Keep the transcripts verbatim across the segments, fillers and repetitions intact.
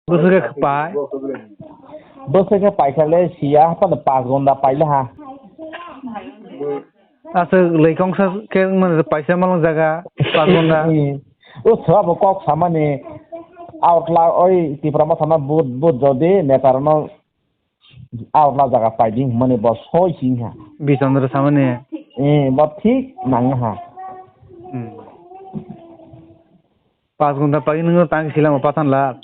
Bwswk khe pai? Bwswk khe paikha le siya, haphano pas gonda paile ha. Aswk lei kongsa khe wngmani paisa malong jaga pas gonda. O sabo kok samani outla oi Tipra Motha no vote, vote jodi neta rok no outla jaga paidi hwnmani bo soi sing ha. Bisondro samani. Eh, bo thik nang ha. Hmm. Pas gonda pai nwng tang silamo Pathan Lal.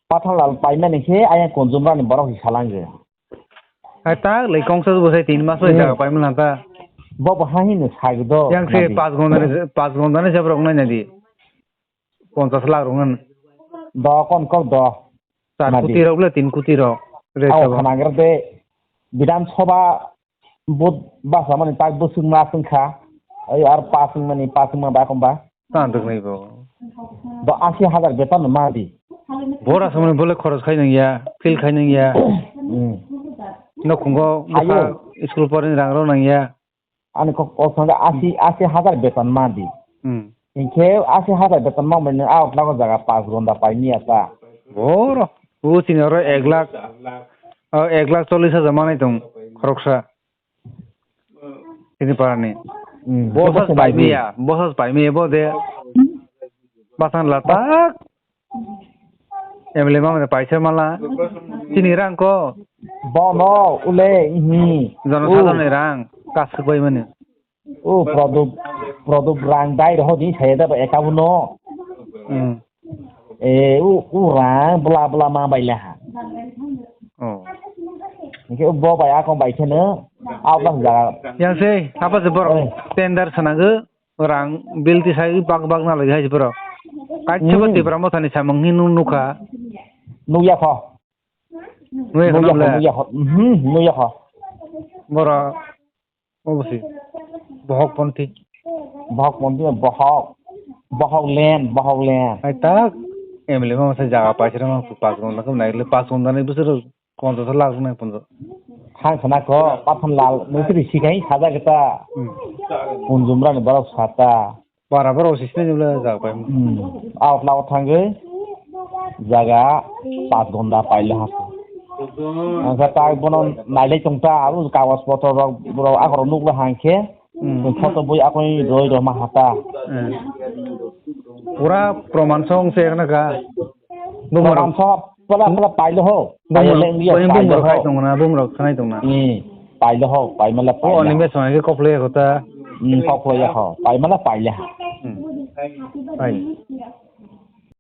Pathan Lal paimani khe ayang Kunjumrani borok hi salange. Hai tak lei kongsa bo sai tin mas oi jaga paimani ta. Bo bo ha hino sagdo. Yang se pas gonda ni, pas gonda ni jabrok nai nadi. Ponchas lakh rok ngan. Do kon kok do. Char koti rok le tin koti rok. Rate o khanagra de Bidhan Sabha vote basa mani tak bwswk ma swng kha. Ai ar pas wng mani pas wng ma ba komba. Tang dwk nai bo. Bo asi hajar beton no ma di. Bora samani bole khoros khai nang ya, feel khai nang ya. Hmm. Nokhungo bwkha school porni rang rok nang ya. Ani kok, kok sangka asi, asi hajar beton ma di. Hmm. Hinkhe asi hajar beton ma mani a outlago jaga pas gonda pai niya ta. Boro. O chini oro ek lakh, o ek lakh chollish hajar manai tong khoroksa. Chini parani. Hmm. Bosas pai miya, bosas pai miya bo de. Basan latak. M L A mama paisa mala. Chini rang ko. Bono ule ihi. Jono sadharoni rang. Kas kwbai mani. O product, product rang dai roho di saya da ba ekabuno. Hmm. E u, u rang bla bla ma bai laha. Oh. Nike u bo bai akon bai kheno. Au bang jaga. Yang sei, apa se borok? Eh. Tender sanago. Rang bill tisai bak bak na lagi hai borok. Kaisa ba Tipra Mothani samung ni nuk nukha. Nukya kho. Nukya kho. Nukya kho. Mhm, nukya kho. Borok obosi. Bohok ponti. Bohok ponti, bohok. Bohok len, bohok len. Hai tak. M L A ma se jaga paisira ma pas gonda ko nai le pas gonda ni bwswk Ponchash lakh rwnai ponchash. Thang khna kho, Pathan Lal, nokiri sikhai sajak ta. Hmm. Punjumra ni borok sata. Bara borok sisne jibla jak pai. Hmm. Out lao thangwi jaga pas gonda paile hapha. Angkha tai bono nailai tongta, abo kagoj potro rok borok akhoro nukla hangkhe. Hmm. Photo bui akoi roi roma hata. Hmm. Pura proman song se ekna ka. Proman song pala pala pailo ho. Pailo le ngiya pailo ho. Bumrok khai tongna, bumrok khanai tongna. Hmm. Pailo ho, paimala pailo. O animation ke koplai ko ta. Hmm, koplai ho. Paimala pailo ha. Hmm. Pai.